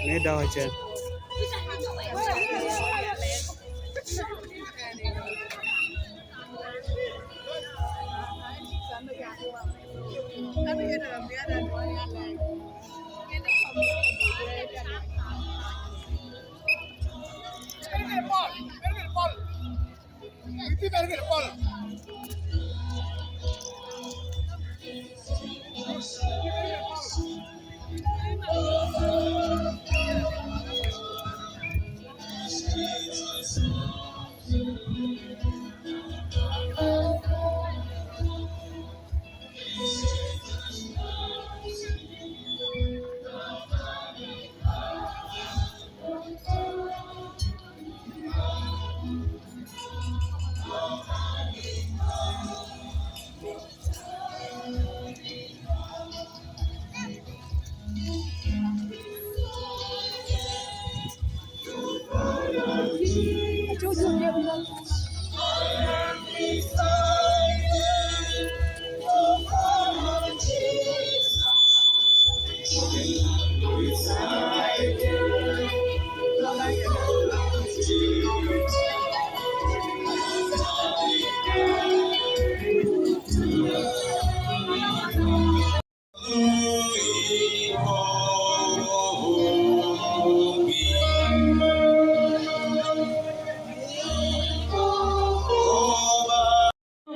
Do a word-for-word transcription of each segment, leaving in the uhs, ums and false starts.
Me dok acel.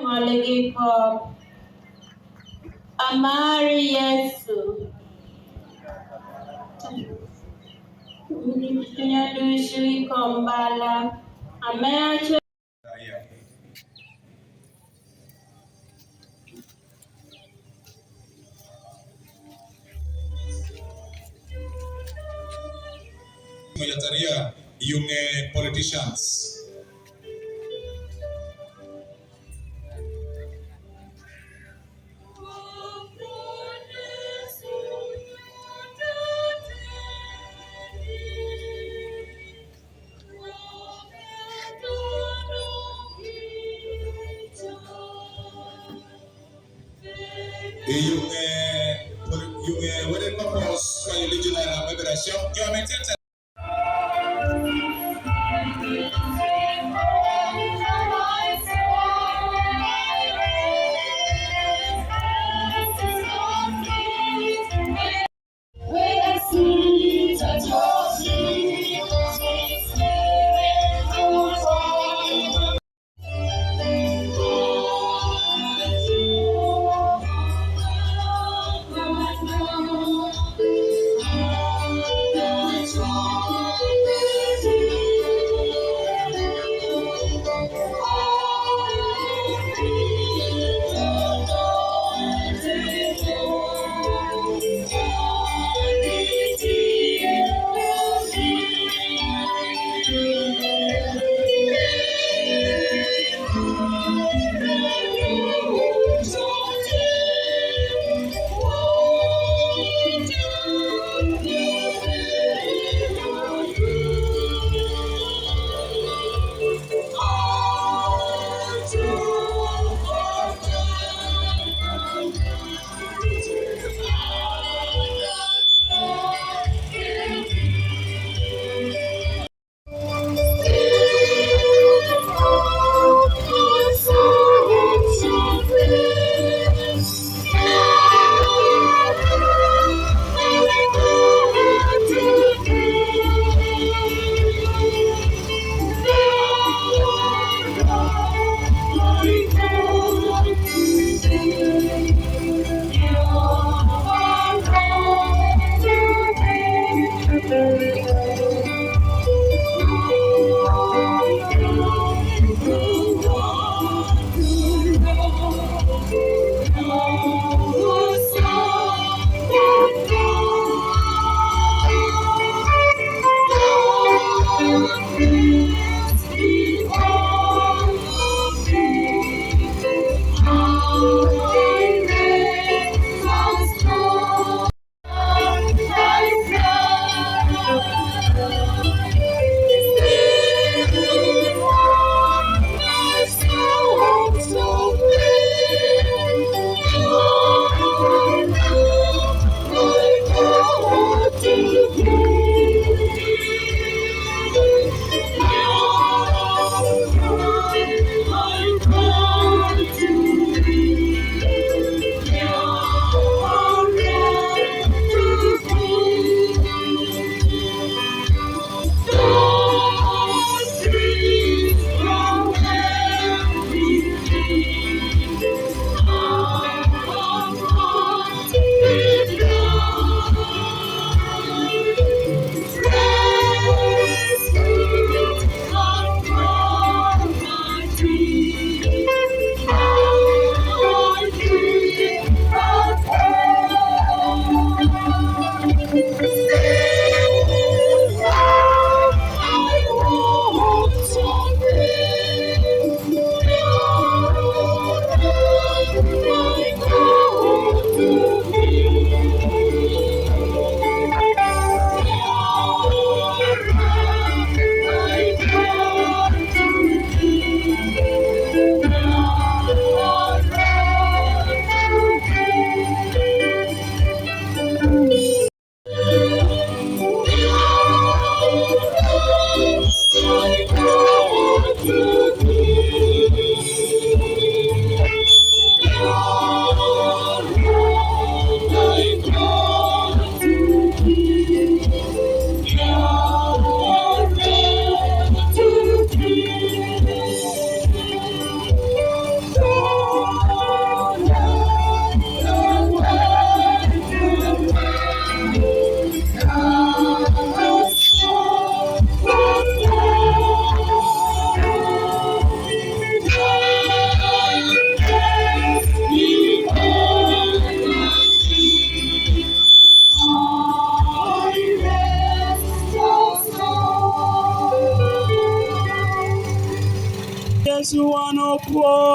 Ŋoligi kop. Amari Yecu. Cunya ducu i kom bala, ame acwe- Yataria, yung, eh, politicians. I yuŋe, yuŋe wede Papos, ka i Legionnaire, ame bedo acok, jo ame tye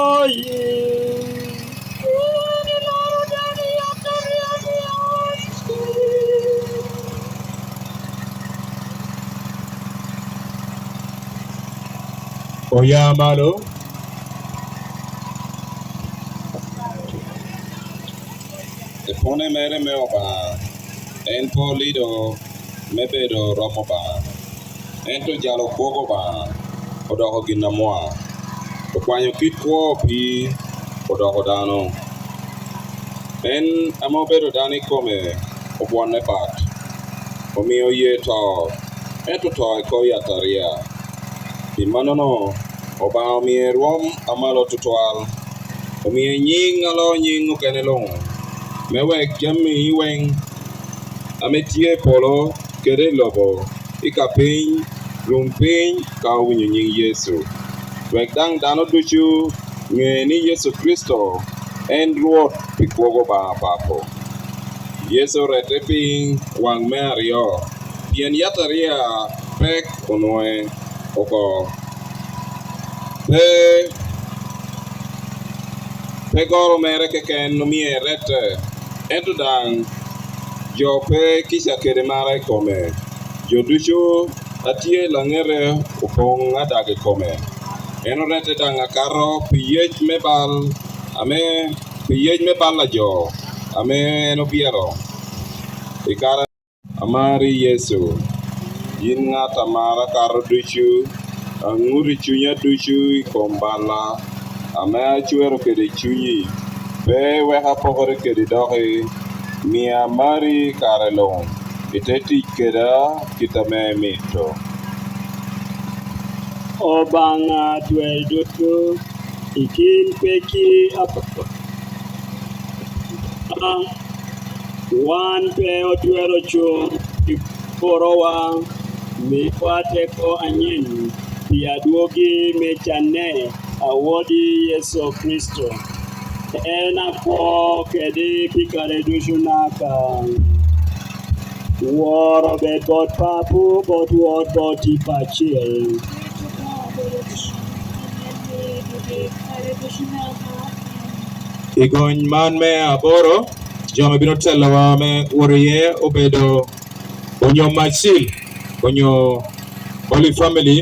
Oye. Oya malo. I pone mere me Obaŋa, en pe olido me bedo romo Obaŋa, ento ojalo kwogo Obaŋa, odoko gin amwa, okwanyo kit kwo opii, odoko dano. En ame obedo dano ikome obwonne pat, omio oye to, ento to i kor yataria. Pi mannono, Obaŋa omie rwom amalo tutwal, omie nyiŋ a loo nyiŋ okene luŋ, me wek jami weŋ ame tye i polo kede i lobo, i ka piny, rum piny ka owinyo nyiŋ Yecu, wek daŋ dano ducu ŋe ni Yecu Kricito en Rwot pi kwogo Obaŋa Papo. Yecu orette piny waŋ me aryo, pien yataria pek onwoŋe oko. Pe, pe goro mere keken omie erette, ento daŋ jo pe kica kede mara i kome. Jo ducu a tye laŋete opoŋ adaga i kome. En orette daŋ akato pi yec me bal, ame, pi yec me bal a jo ame en obyelo i kare. Amari Yecu, yin ŋat a mara kato ducu, aŋuti cunya ducu i kom balla, ame acwero kede cunyi, pe wek apokere kedi doki, mia amari kare luŋ, ite tic keda kit ame imito. Obaŋa twer ducu, i kin pekki apol. Wan pe otwero cuŋ i porowa, miwa teko anyen pi adwogi me canne a Wodi Yecu Kricito. En akwo kede pi kare ducu naka. Woro bed bot Papo, bot Wod, bot Tipo Acel. I gony man me aboro, jo ame bino telowa me wot iye obedo Onyo Macil, onyo Holy Family.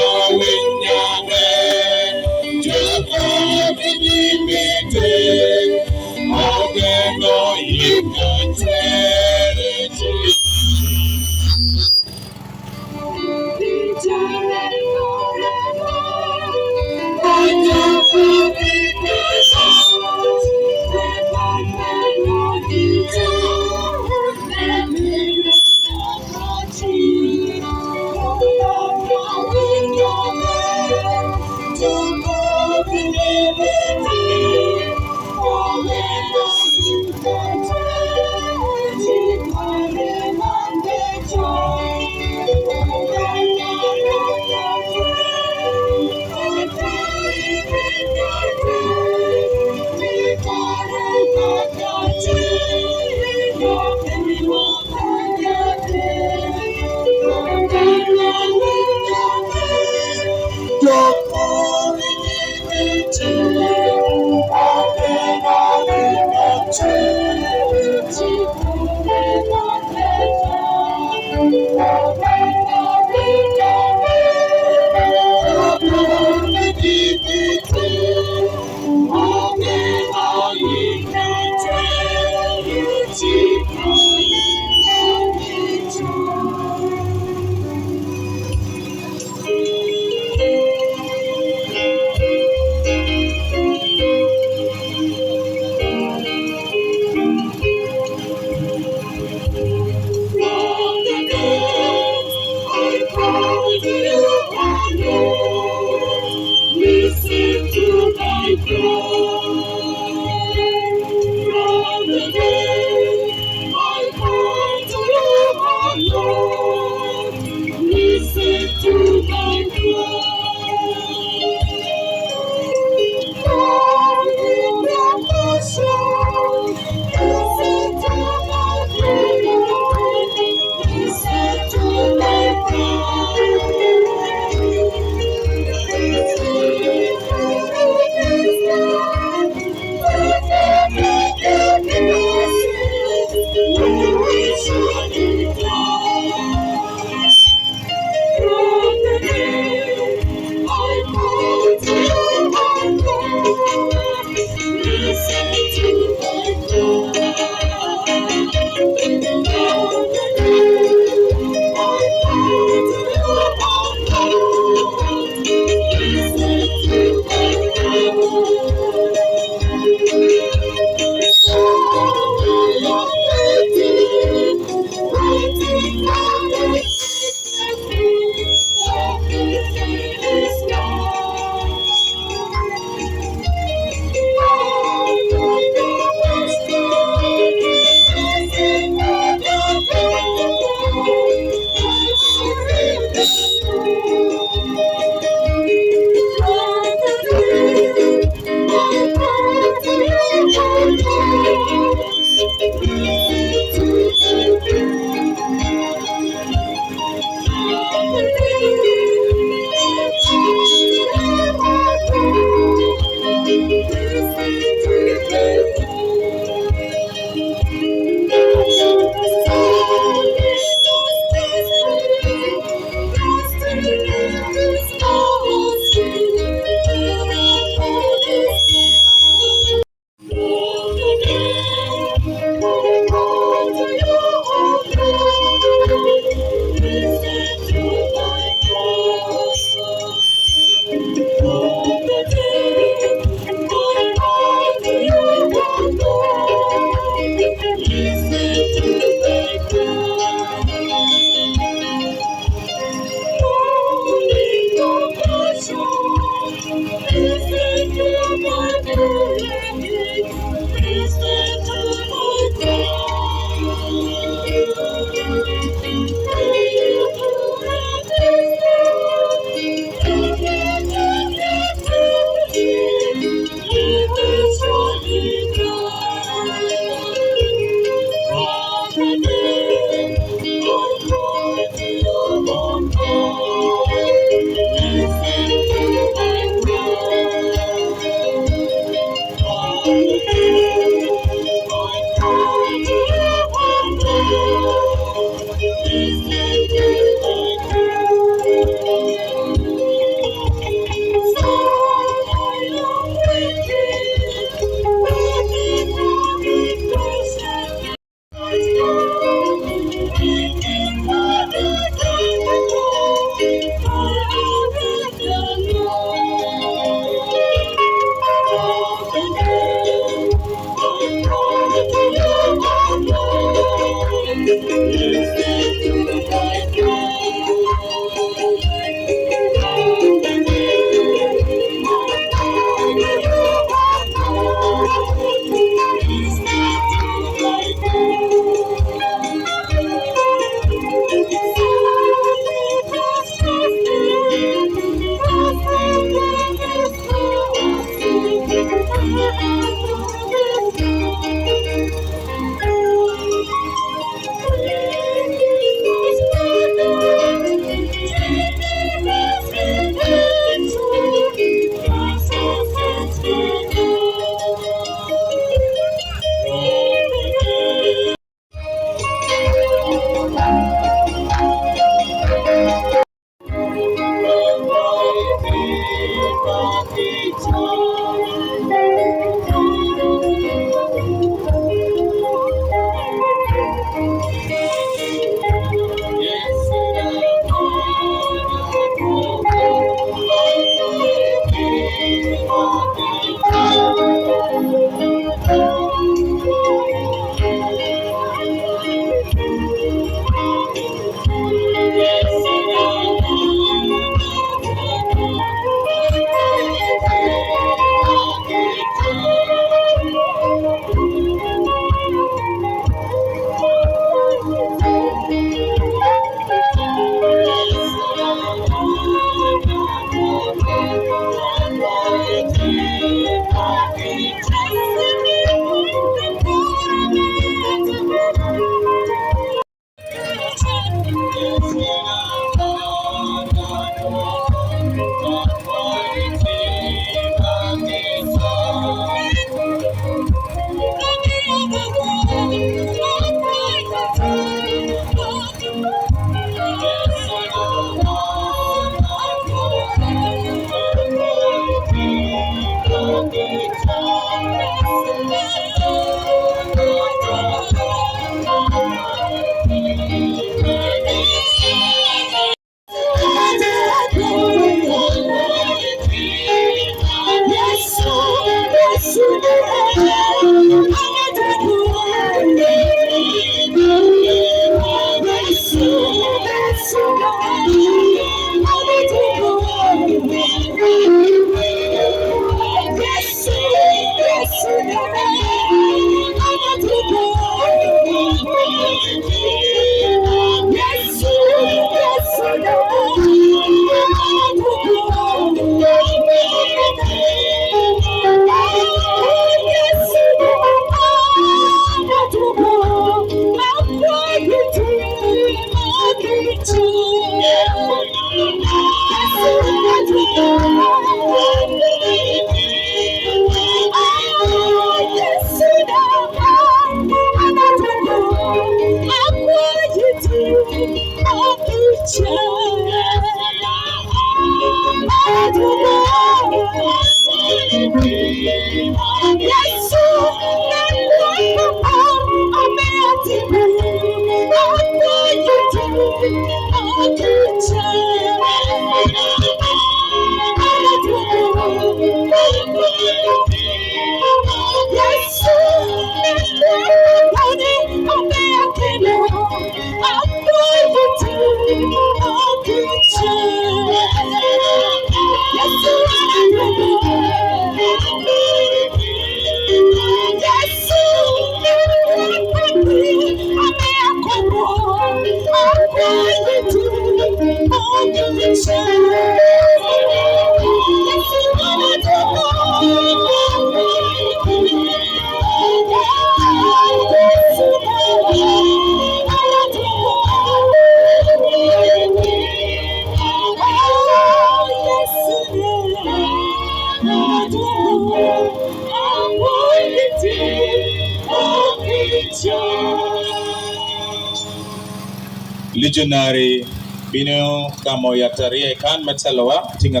Lijunari bino gamo yataria i kan me telowa, tiŋa.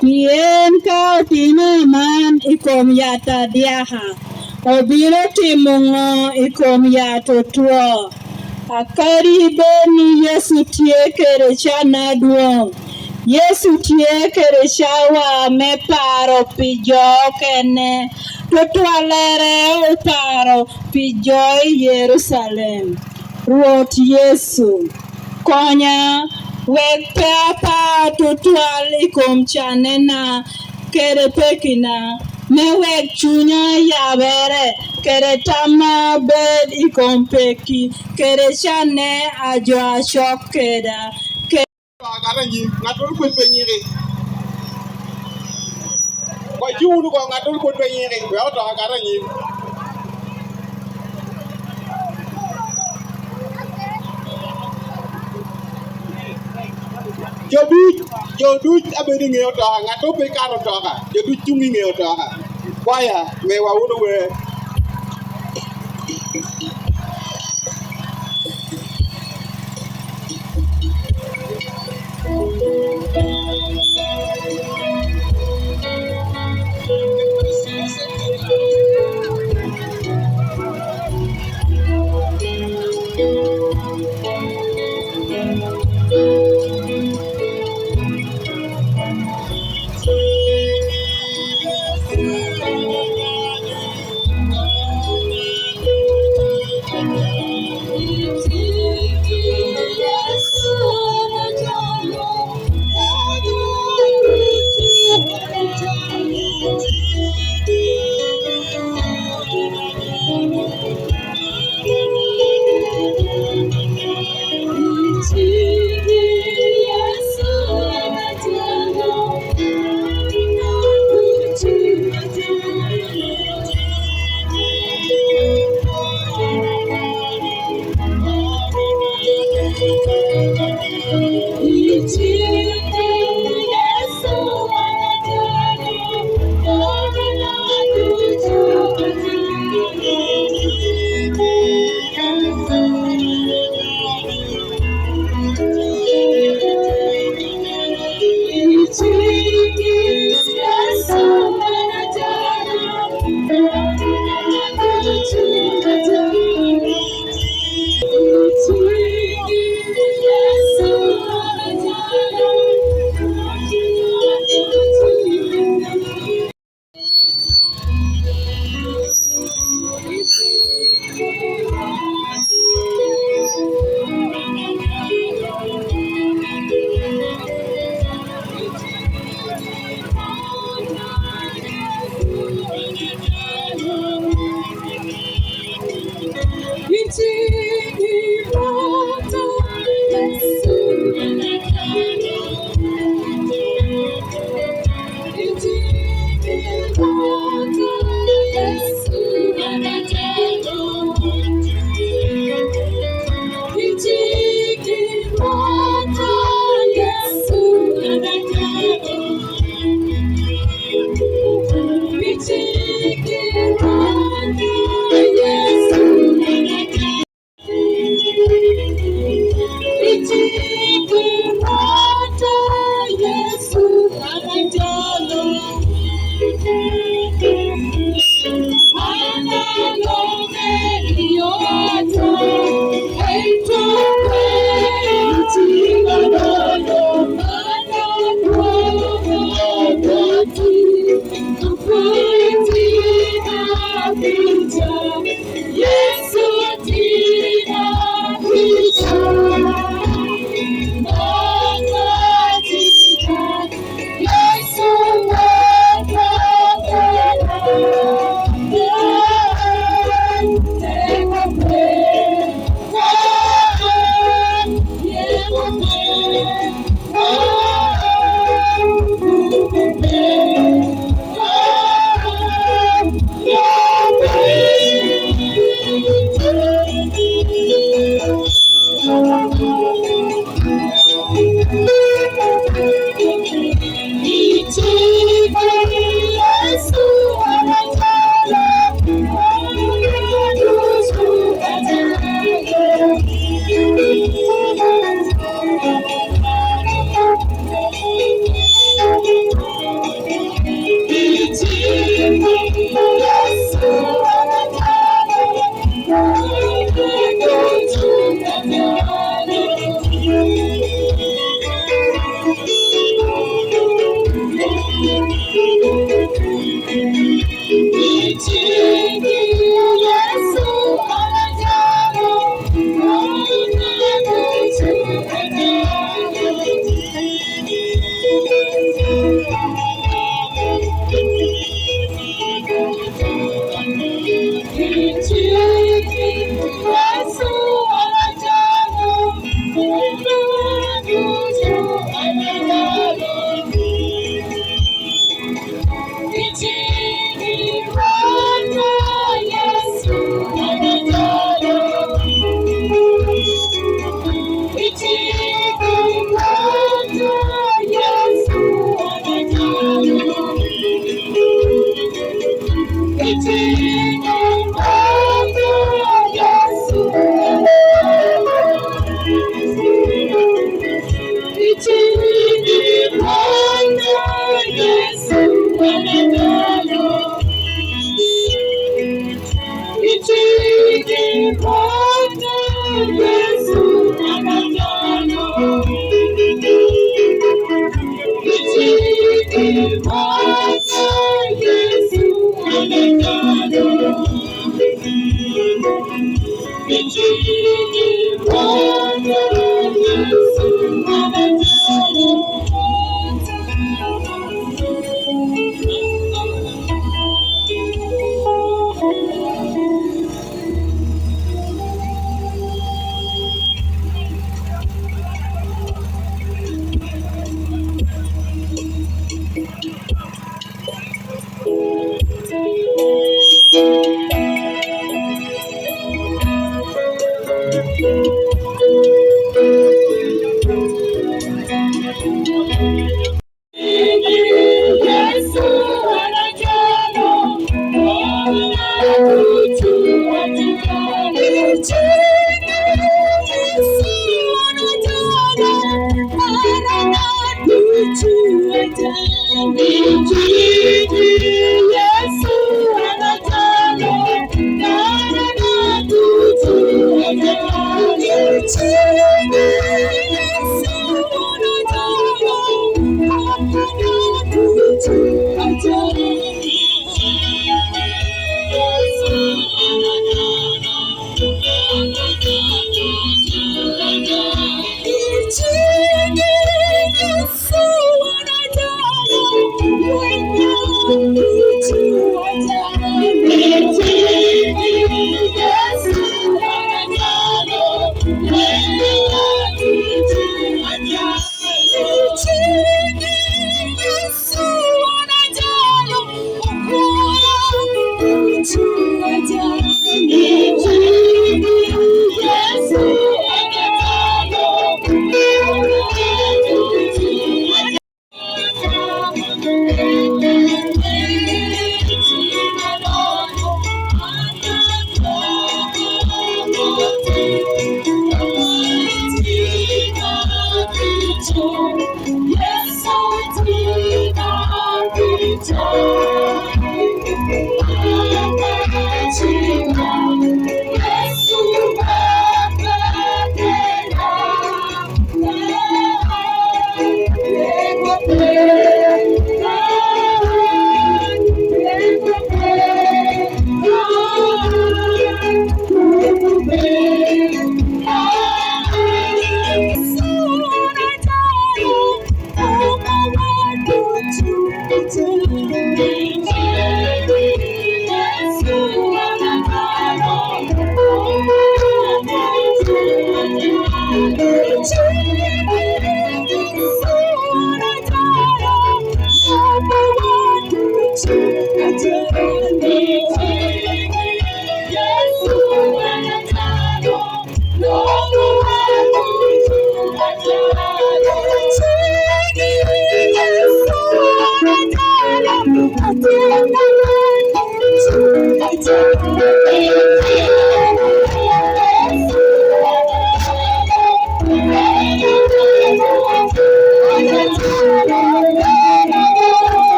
Pien ka otimo man i kom yat adyaka, obino timo ŋo i kom yat otwo? Akadi bed ni Yecu tye kede can adwoŋ, Yecu tye kede cawa me paro pi jo okene, tutwallere oparo pi jo i Jerucalem. Rwot Yecu, konya wek pe apar tutwal i kom cannena kede pekina, me wek cunya yabere kede tamma bed i kom pekki kede canne a jo acok keda. Ke- Oto akato anyim, ŋattoro pwod pe nyiki. Koc cuŋ wunu oko, ŋattoro pwod pe nyiki, wek oto akato anyim. Jo duc, jo duc a bedo i ŋe otoka, ŋattoro pe kato otoka, jo duc cuŋ i ŋe otoka. Kwaya, miwa wunu wer.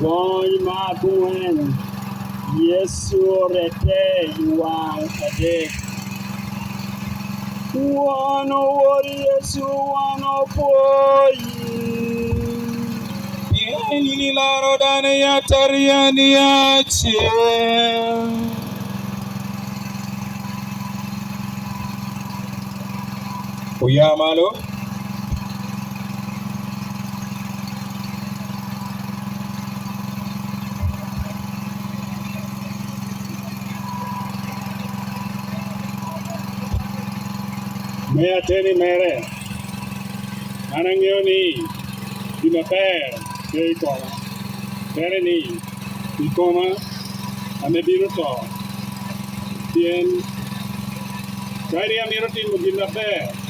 Kony me aŋwen, Yecu orette i waŋ adek. Wan oworo Yecu, wan opwoyi. Pien Nino i laro dano i ataria ni acel. Oya malo. Me ateni mere, an aŋeo ni gin aber tye i koma, pien ni i koma ame bino to, pien kadi amito timo gin aber.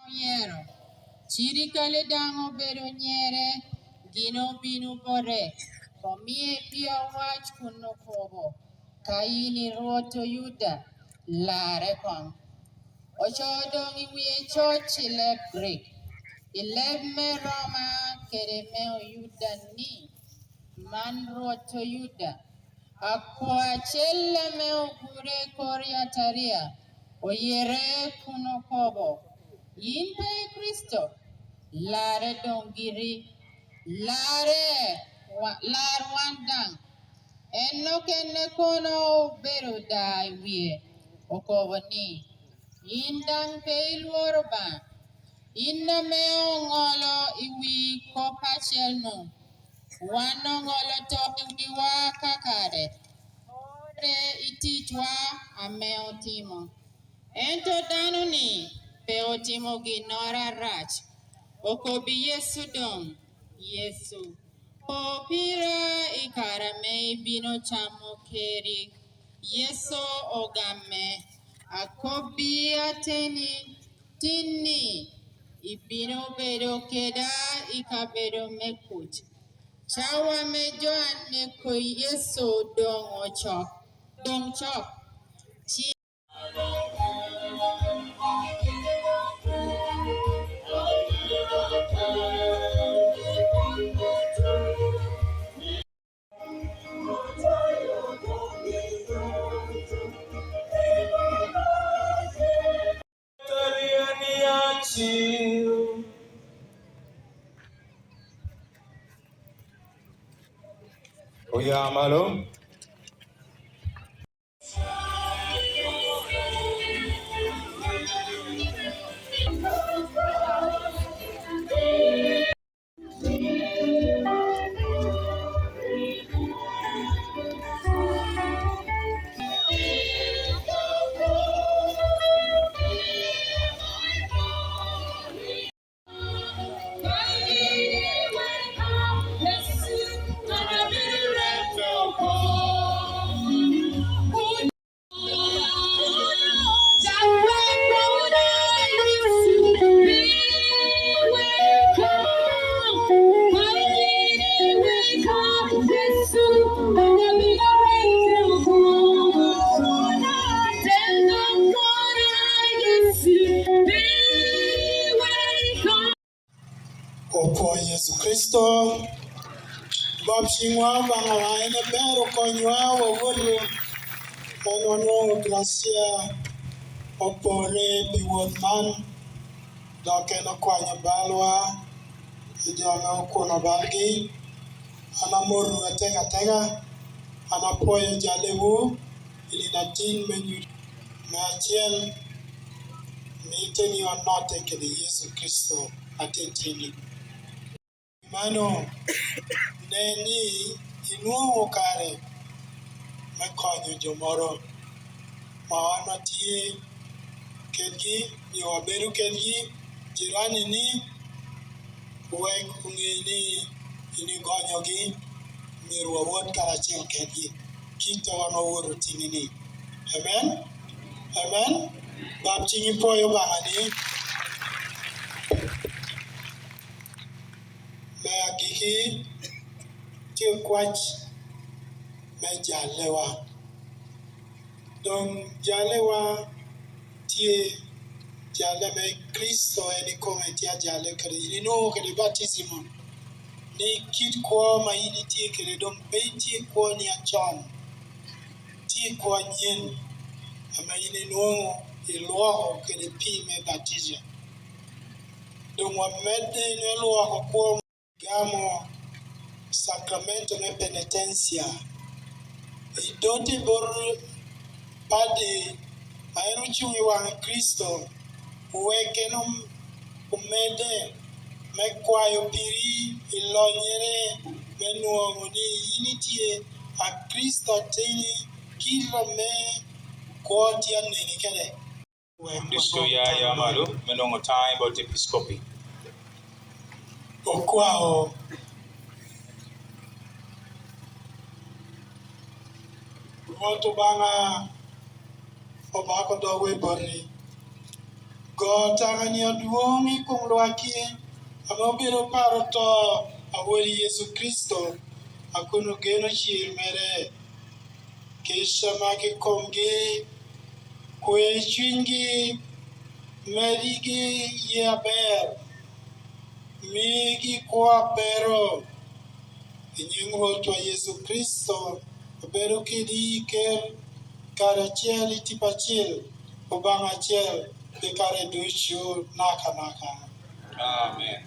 Oyero. Cirikale daŋ obedo nyere, gin obino bote, omie pii awac kun okobo, "Ka in i Rwot Oyuda, larre koŋ." Ocoo doŋ i wie coc i leb Grik, i leb me Roma kede me Oyuda ni, "Man Rwot Oyuda." Akwo acel ame ogure i kor yataria oyere kun okobo, "Yin pe i Kricito? Larre doŋ giri, larre, wa-, lar wan daŋ." En okene kono obedo daa i wie, okobo ni, "Yin daŋ pe ilworo Obaŋa, in ame oŋolo i wi kop acel-nu? Wan oŋolo to i wiwa kakare, ore i ticwa ame otimo." Ento dano-ni pe otimo ginnoro arac, okobbi Yecu doŋ, "Yecu, po pira i kare ame ibino camo keri." Yecu ogamme, "Akobbi ateni, tin-ni ibino bedo keda i kabedo me kuc." Cawa me jo aneko Yecu doŋ ocok, doŋ cok. Ci- Oya malo. Bab ciŋwa Obaŋawa, en aber okonywa wawoto, en onwoŋo gracia opore pi wot man, dok en okwanyo balwa i jo ame okuno balgi. An amotowu atek ateka, an apwoyo jallewu i nino atin me nyut me acel, mitte ni onotte kede Yecu Kricito atitini. Mano, ne ni inwoŋo kare me konyo jo moro ma wan watye kedgi, nyo wabedo kedgi, jirani-ni, wek oŋe ni in igonyogi, myero wawot karacel kedgi, kit a wan wawoto tini-ni. Amen? Amen? Bab ciŋ ipwoyo Obaŋa ni. Me agikki, tye kwac me jallewa. Doŋ jallewa tye jalle ame Kricito en ikome tye ajalle kede. In inwoŋo kede batisimo ni kit kwo ma in itye kede doŋ pe itye kwoni acon, tye kwo anyen ame in inwoŋo ilwoko kede pii me batija. Doŋ wamedde i me lwoko kwo. Gamo sakramento me penetencia, i doti bot padi a en ocuŋ i waŋ Kricito, wek en om-, omedde me kwayo piri i lonnyere, me nwoŋo ni in itye a Kricito ateni, kit ame kwo tye aneni kede. Wek Kristo ya, ya malo, me nwoŋo taŋe bot episkopi. Okwao. Rwot Obaŋa obako dogwa i boti. Go taŋani adwoŋ i kom lwakki, ame obedo paro to a Wod Yecu Kricito, a kun ogeno cer mere. Kica magi i komgi, kwe cunygi, medigi ye aber, migi kwo abero. I nyiŋ Rwotwa Yecu Kricito, obedo kede i ker kare acel i tipo acil, Obaŋa acel, pi kare ducu nakanaka. Amen.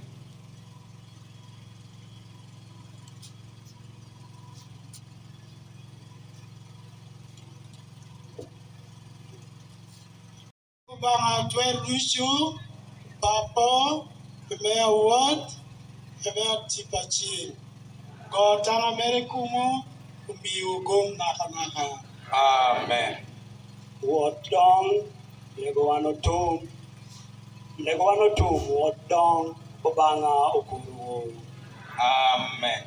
Obaŋa atwer ducu, Papo, ame awot, ame atip acil. Go taŋa mere kumo, omiwu gom nakanaka. Amen. Wot doŋ, lego wan otum, lego wan otum, wot doŋ, Obaŋa okurwu. Amen.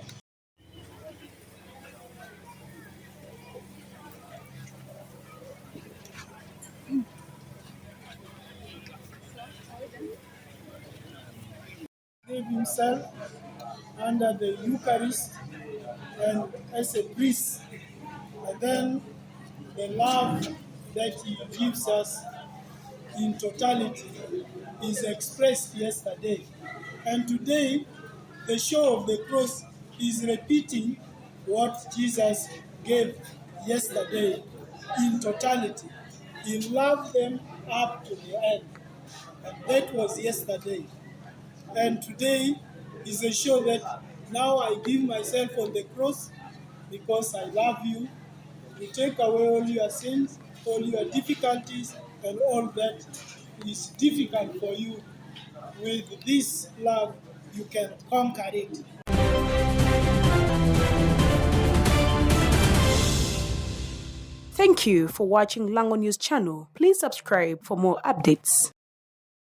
Gave himself under the Eucharist and as a priest. And then the love that he gives us in totality is expressed yesterday. And today, the show of the cross is repeating what Jesus gave yesterday in totality. He loved them up to the end. And that was yesterday. And today is a show that now I give myself on the cross because I love you. You take away all your sins, all your difficulties, and all that is difficult for you. With this love, you can conquer it. Thank you for watching Lango News Channel. Please subscribe for more updates.